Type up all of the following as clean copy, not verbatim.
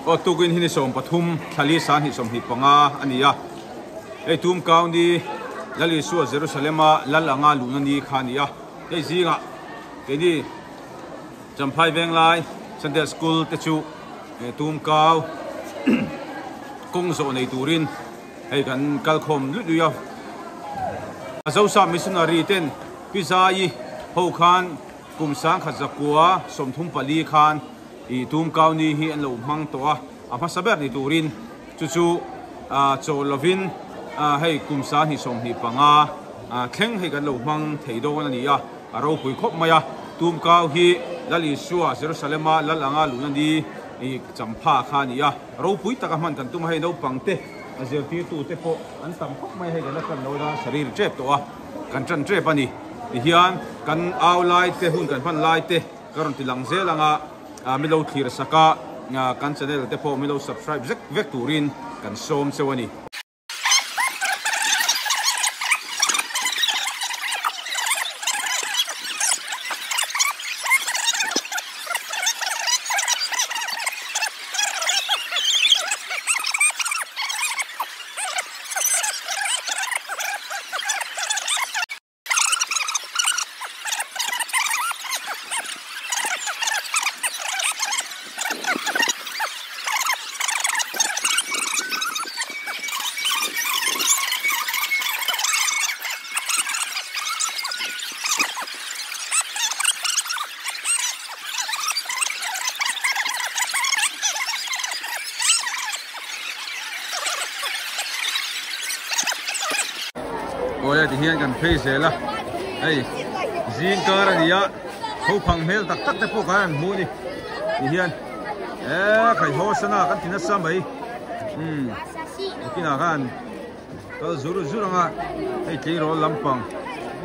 Aw tukin hi ni 13 thlali 2 25 a ni a. Hei tum kau ni Lal Isua Jerusalema Lal anga luhna ni kha a ni a. Hei zingah keini Champhai Venglai Sunday School te chu tum kau kawng zawh nei turin hei kan kal khawm luih luih a. Zosa Missionary ten Pi Zaii ho khan Kum 1934 khan ih Tumkau ni hi an lo hmang tawh a, a hmasa ber ni turin chu chu chaw lovin hei kum 2025 thleng hei kan lo hmang thei dawn a ni a, a ropui khawp mai a. Tumkau hi Lal Isua Jerusalema Lal anga luhna ni ih champha kha a ni a, ropui taka hman kan tum a, hei naupang te a zirtirtute pawh an tam khawp mai a, hei kan la tan lo a, sarir tep tawh a. Kan tan tep a ni. Tihian kan au lai te hun kan hman lai te ka rawn ti lang zel anga milo thlir sak a kan channel te pawh milo subscribe zek vek turin kan sawm cheu a ni. Awle tihian kan phei zel a hei zing kar a ni a naupang hmel tak tak te pawh khan an hmu a ni tihian eee khai haw sana kan ti nasa mai umm nakinah khan kal zur zur ang a hei tleirawl lampang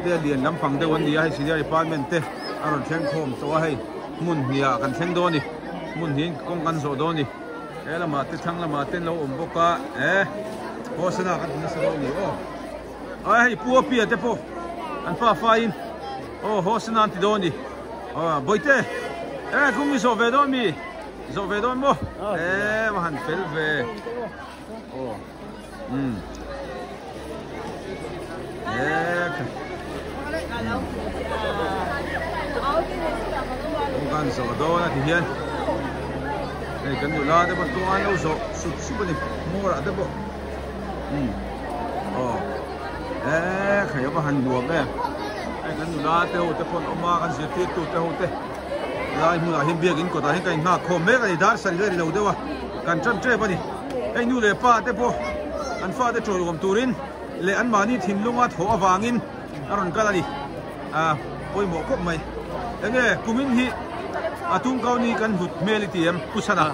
te a lian lampang deuh an ni a hei senior department te a rawn thleng khawm tawh a hei hmun hnih ah kan thleng dawn a ni hmun hnihin kawng kan zawh dawn a ni. He lamah te thlang lamah te an lo awm bawk a e haw sana kan ti nasa dawn a ni aw a hei pu a pia te pawh an fa faiin aw haw sana an ti dawn a ni aw bawihte e kum i zawh ve dawn mi zawh ve dawn maw e va han fel ve aw um e kan zawh dawn a ti hian hei kan nula te pawh kawng an lo zawh sup sup a ni hmawr ah te pawh um aw e khai a va han nuam em hei kan nula te ho te pawh an awm a kan zirtirtu te ho te lai hmunah hian biakin kawtah hian kan inghak khawm mek a ni dar sarih la ri lo deuh a kan tan tep a ni hei nu leh pa te pawh an fate tawlawm turin leh anmahni thinlunga thawh avangin a rawn kal a ni a pawimawh khawp mai enge kumin hi a tum kau ni kan hlut hmel i ti em pu chhana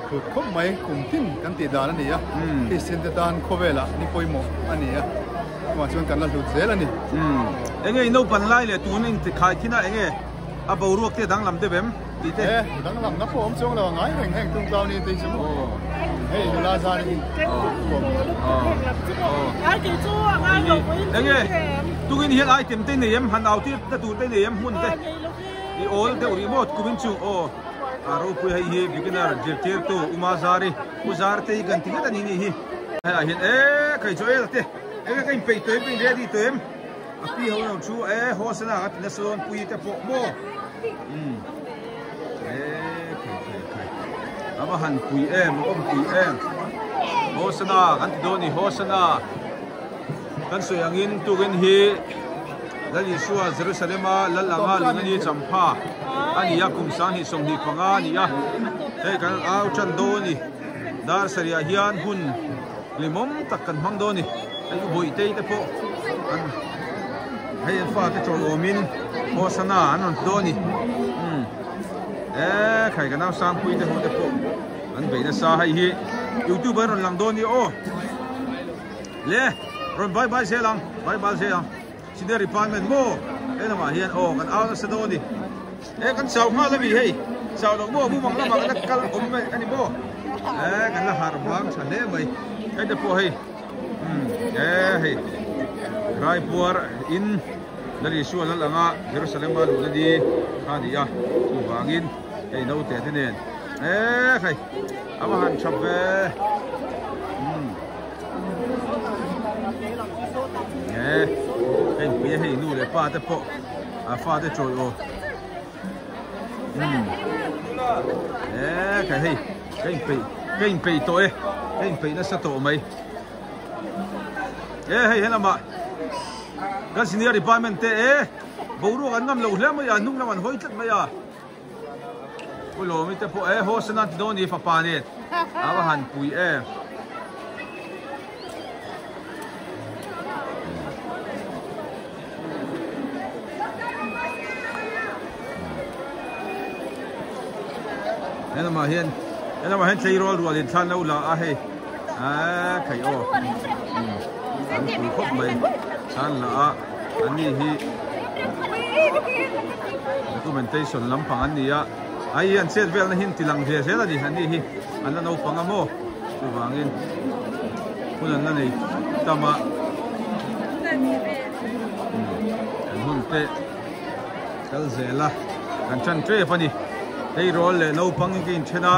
hlut khawp mai kum tin kan tih dan a ni a Kristian te tan khawvelah ni pawimawh a ni a chuvang chuan kan la hlut zel a ni enge i naupan lai leh tun in ti khai thin a enge a boruak te danglam deuh em tih te e danglam na pawh awm chuang lo a ngai reng heng tum kau ni te chu hei nula zan in enge tungin hian item te nei em han au tir na tur te nei em hmun te i awl deuh rih maw kumin chu aw a ropui hei hi beginner zirtirtu Uma Zari U Zar te hi kan ti ngat a ni ni hi hei ah hian e kai chu el te enge ka inpeih tawh em ka in ready tawh em A pi ho lo chu e haw sana ka ti nasa dawn pui te pawh maw umm e khai khai khai a va han pui em a awm pui em haw sana kan ti dawn ni haw sana kan sawi angin tukin hi Lal Isua Jerusalema Lal anga lungani champha a ni a kum 2025 a ni a hei kan au tan dawn ni dar sarih ah hian hun hlimawm tak kan hmang dawn ni. Hei u Bawihtei te pawh an hei an fate chawl awmin Hosana an rawn ti dawn a ni. Umm e khai ka nau Sangpui te ho te pawh an bei nasa hei hi youtube an rawn lang dawn a ni aw. Le rawn bye bye zel ang bye bye zel ang senior department maw he lamah hian aw kan au nasa dawn a ni. E kan chau nghal a mi hei chau loh maw mumang lamah kan la kal awm a ni maw e kan la harh vang tha hle mai hei te pawh hei. E hei Raipuar in Lal Isua lal anga Jerusalem a luhna ni kha a ni a, chuvangin hei naute te nen E khai a va han tha ve e hei pui hei nu leh pa te pawh a fa te chawi aw e khai hei ka inpeih ka inpeih tawh e ka inpeih nasa tawh mai e hei helamah kan senior department te e boruak an ngam lo hle mai a hnung lam an hawi tlat mai a. Pu Lawmi te pawh e haw sana ti dawn ni fapa nen a va han pui em. Helamah hian helamah hian tleirawl rual in thlan lo la a hei a khai aw an pui khawp mai thlan la a an ni hi Documentation lampang an ni a, ai an chet velna hi an ti lang ve zel a ni, an ni hi an la naupang a maw chuvangin hun an la nei tam a, an hun te kal zel a, kan tan tep a ni, tleirawl leh naupang in ka inthen a.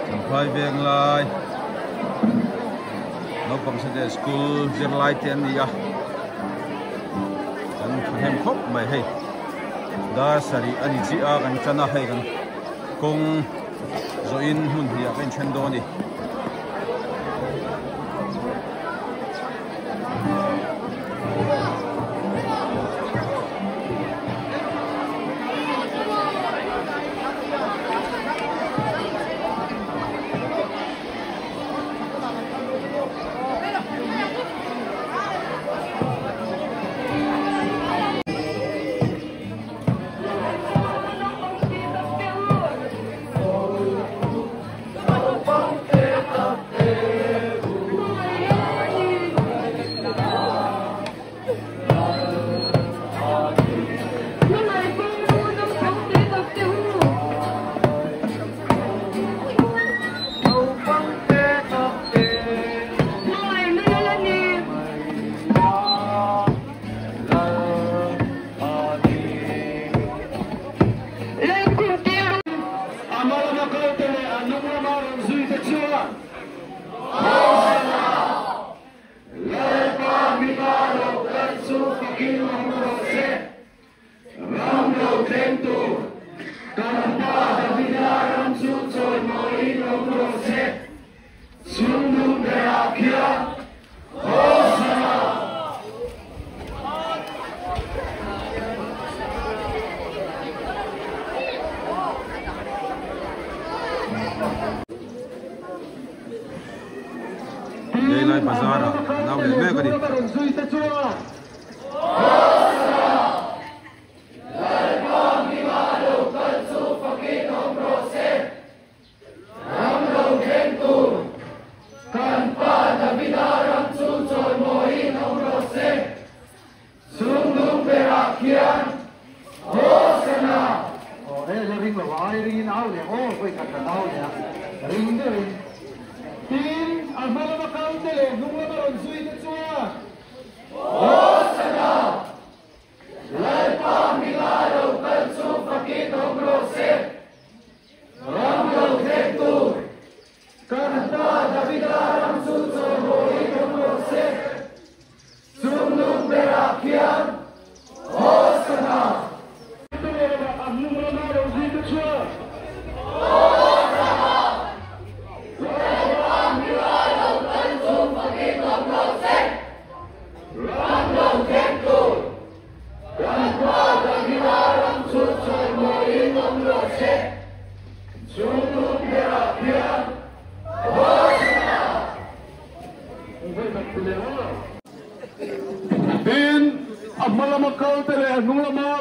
Champhai veng lai naupang sete school zirlai te an ni a kan thahnem khawp mai hei dar sarih a ni chiah a kan tan a hei kan kawng zawhin hmun hnih ah ka inthen dawn a ni. Leilai bazar ah an au leh mek a ni.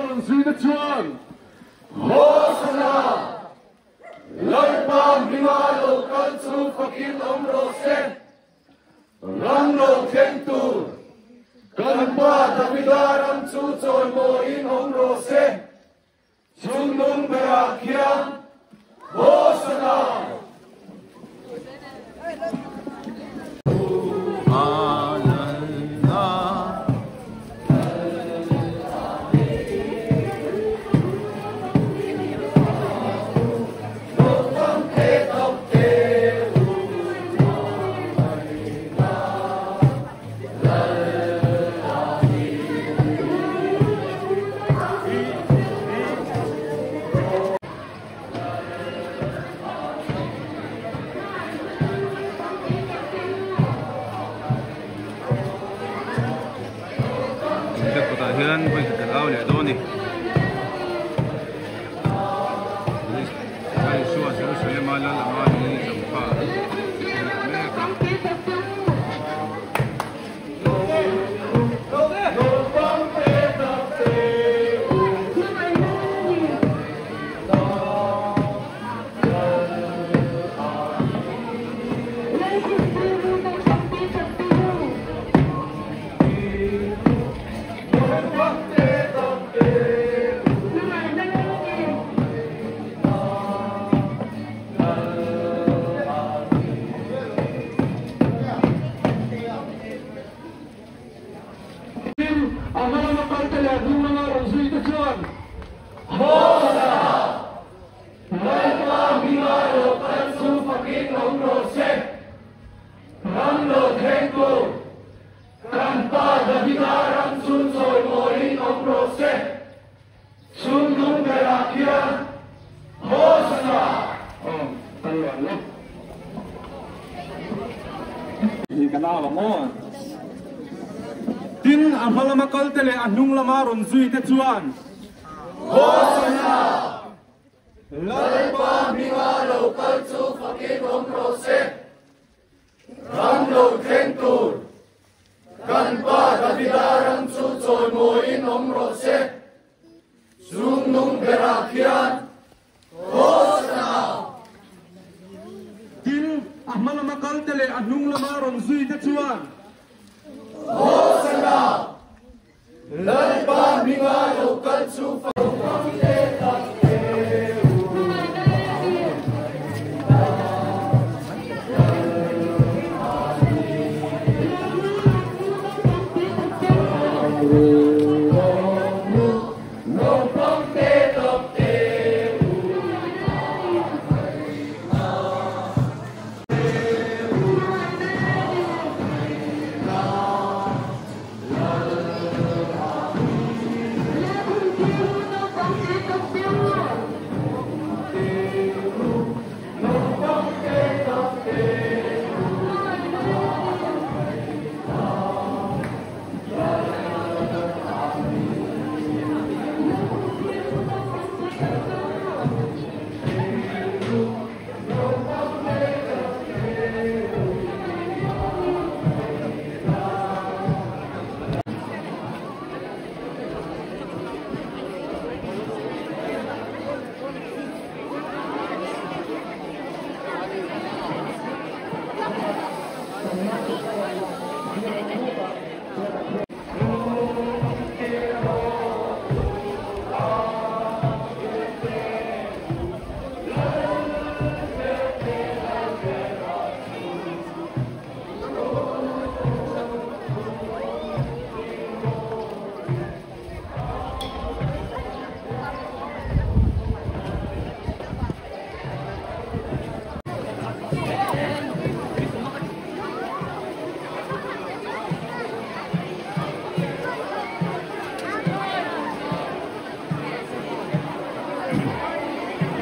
rawn zuite chuan, Hosana! Lalpa hminga lo kal chu fakin awm rawh se. Ram lo thleng tur kan pa Davida ram chu chawimawiin awm rawh se. Chungnung berah khian Hosana! Biak kawtah hian vawi khat kan au leh dawn a ni. Isua Jerusalem-a lal anga ni champha a leh mek a. Tin, a hma lama kalte leh a hnung lama rawn zuite chuan, Hosana! Lalpa hminga lo kal chu fakin awm rawh se, ram lo thleng tur kan pa Davida ram chu chawimawiin awm rawh se. Chhungnung berah khian Hosana! Aw, kal lo ang e. Hi ka nau ang aw. Tin, a hma lama kalte leh a hnung lama rawn zuite chuan, Hosana! Lalpa hminga lo kal chu fakin awm rawh se. Ram lo thleng tur kan pa Davida ram chu chawimawiin awm rawh se. Chungnung berah khian Hosana! Tin, a hma lama kalte leh a hnung lama rawn zuite chuan, Hosana! Lalpa hminga lo kal chu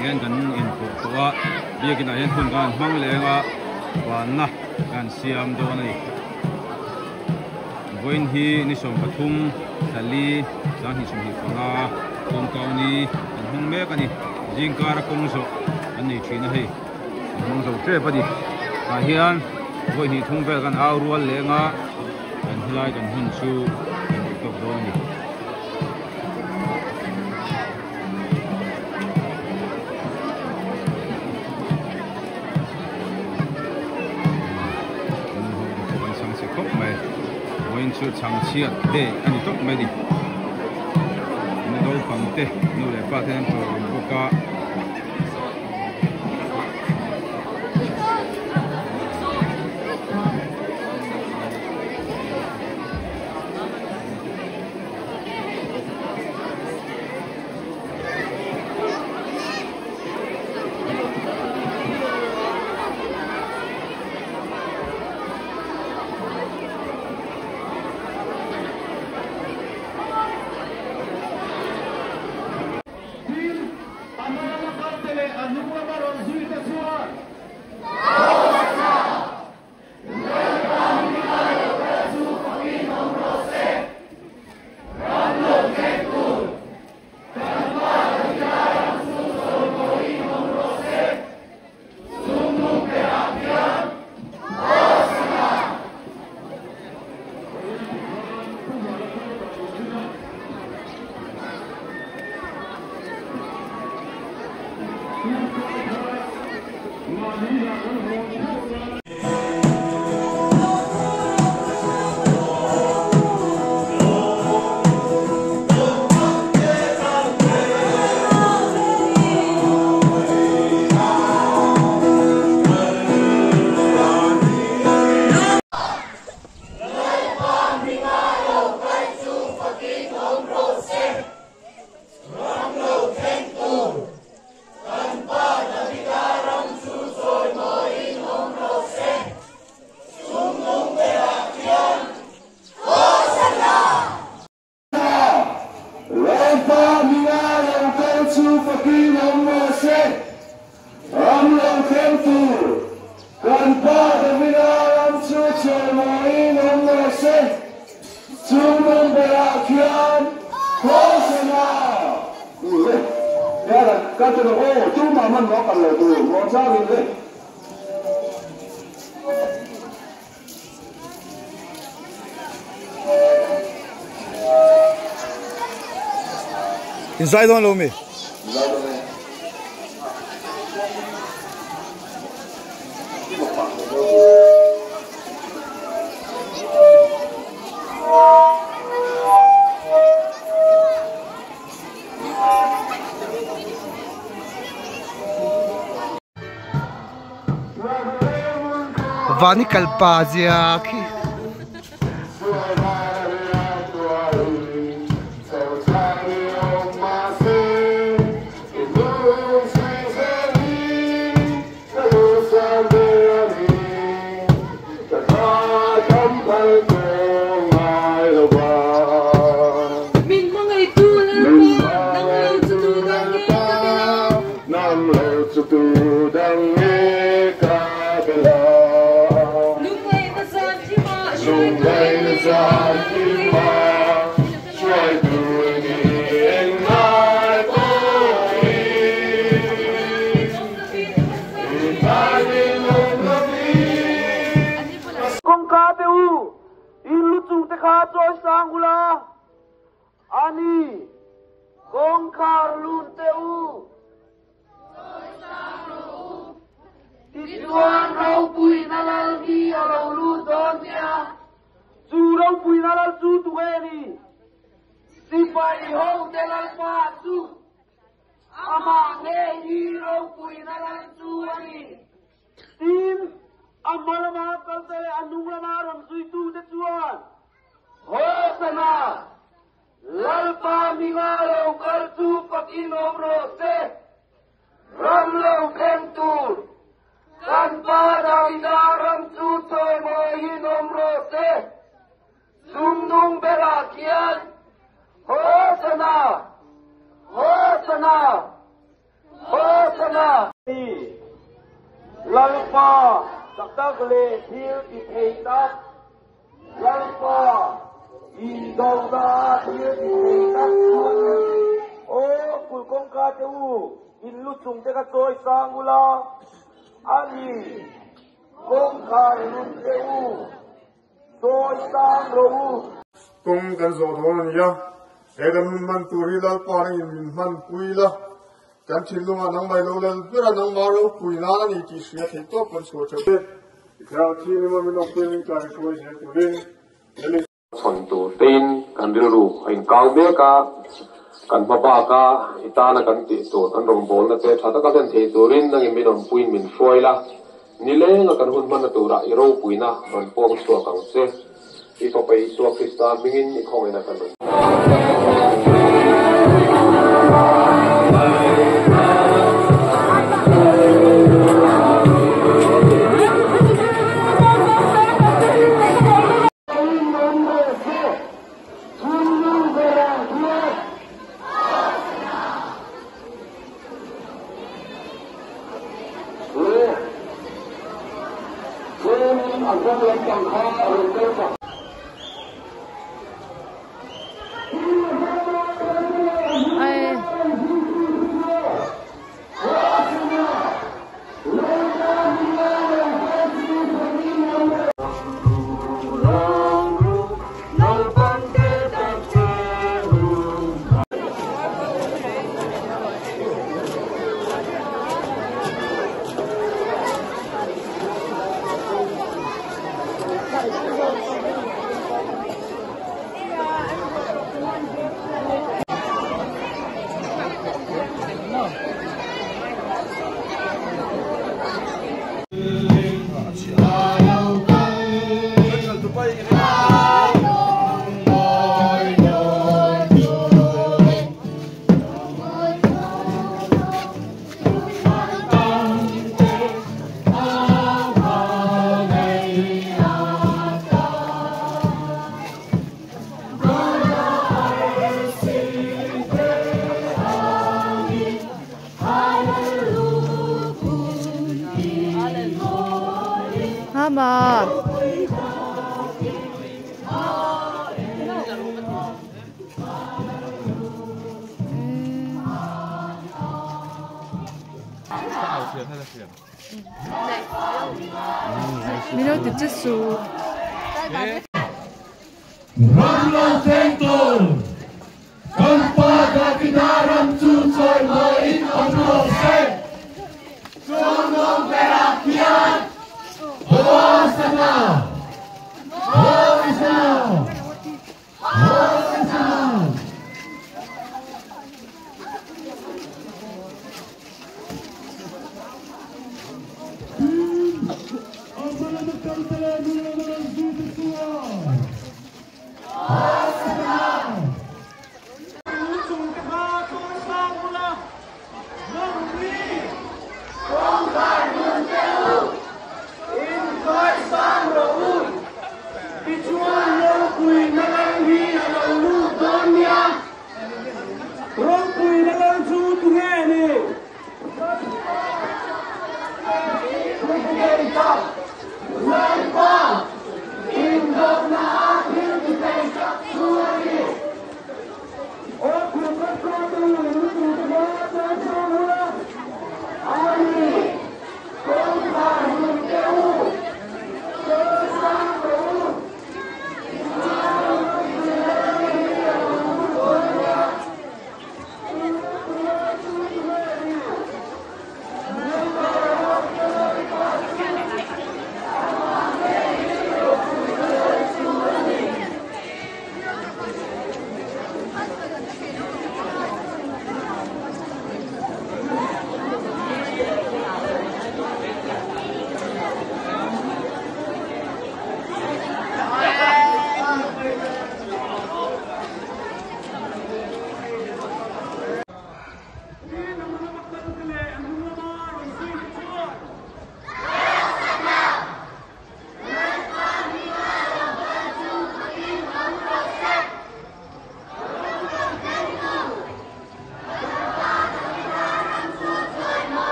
Hian kan inpawh tawh a biakin ah hian hun kan hmang leng a vanna kan siam dawn a ni vawiin hi ni 13 thali 2025 kawngkauni kan hmang mek a ni zingkara kawng zawh an nei thin a hei an hmang zo tep a ni tah hian vawi hnih thum vel kan au rual leng a kan helai kan hun chu kan duh tawk dawn a ni. Chhiat day a ni tawp mai a ni. Naupang te nu leh pa ten an tawiawm bawk a. Tin, a hma lama kalte leh a hnung lama rawn zuite chuan. Lalpa Minga lo kal chu fakin awm rawh se, ram lo thleng tur kan Pa Davida ram chu chawimawiin awm rawh se, chung number-ah khian Hosana! Le, ka ti rawh aw, tumah hmanhmawh kal lo tur, muangchangin le. In zai dawn lo mi? Vani kalpa zia khi. Min hmangaihtu Lalpa, nang lo chu tu dang nge ka bel a? Lungngaihna zan thima hruaitu i ni Kawngka te u, in lu chung te kha chawi sang ula, a ni, kawngkhar lun te u. Chawi sang rawh u. Tichuan ropuina lal hi a lo lut dawn nia. Chu ropuina lal chu tu nge ni? Sipai hote Lalpa chu amah ngei hi ropuina lal chu a ni. Tin, a hma lama kalte leh a hnung lama rawn zuitute chuan, Hosana! Lalpa minga lo kal chu fakin awm rawh se, ram lo thleng tur kan Pa Davida ram chu chawimawiin awm rawh se, Chungnung berah khian, Hosana! Hosana! Hosana! Lalpa tak tak leh thil ti thei tak, Lalpa indona thil ti thei tak chu a ni. Aw kulh kawngka te u, in lu chung te kha chawi sang ula, a ni, kawngkhar lun te u, chawi sang rawh u. Kawng kan zawh dawn a ni a, he kan hun hman tur hi Lalpa rengin min hman pui la, kan thinlungah nangmah ilo lal ber a, nangmah ropui nan a ni tih hria theih tawp kan chhuah theuh e. I thlarau thianghlim a min awmpui min kai hruai zel turin Lali. Chhawn tur tein kan rilru a inkau mek a, kan hma baka i tana kan tih tur kan rawngbawlna te tha taka hlen thei turin nangin min awmpuiin min hruai la, nilenga kan hun hmanna turah i ropuina rawn pawng chhuak ang che. I Fapa Isua Krista hmingin i khawngaihna kan rawn. Mama. Mino ti che su. Ram lo thleng tur kan pa Davida ram chu chawi mawiin awm rawh se. Chuangnawng berah hian Hosanna! Hosanna! Hosanna!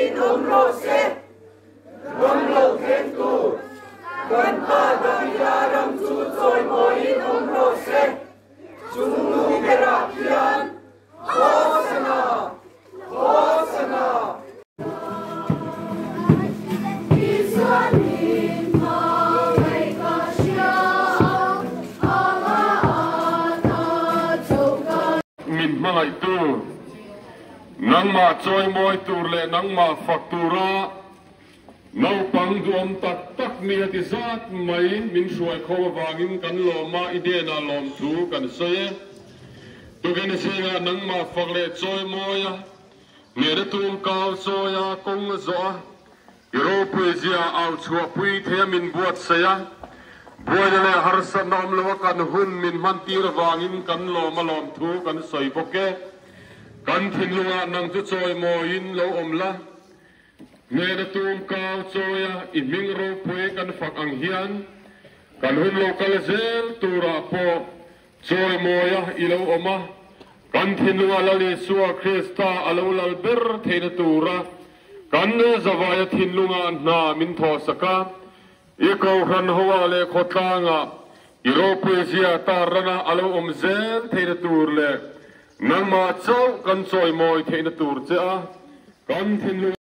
Chawimawiin awm rawh se. Ram lo thleng tur kan Pa Davida ram chu chawimawiin awm rawh se. Chungnung berah khian Hosana! Hosana! Min hmangaih tur, nangmah chawimawi tur leh nangmah fak tura naupang duhawm tak tak mi heti zat mai min hruai khawm avangin kan lawm a, i hnenah lawmthu kan sawi e. Tukin zingah nangmah fak leh chawimawi a, Nena tum kau chawi a, kawng a zawh a, i ropui zia au chhuahpui thei a min buatsaih a, buaina leh harsatna awm lo a kan hun min hman tir avangin kan lawm a lawmthu kan sawi bawk e. Kan thinlungah nang chu chawimawiin lo awm la, nena tum kau chawi a, i hming ropui kan fak ang hian kan hun lo kal zel turah pawh Chawimawia i lo awm a, kan thinlunga Lal Isua Krista a lo lal ber theihna tura kan zavaia thinlunga hna min thawhsak a, i Kohhran hoa leh khawtlanga i ropuizia tarlana a lo awm zel theihna tur leh nangmah chauh kan chawimawi theihna tur che a kan thinlunga.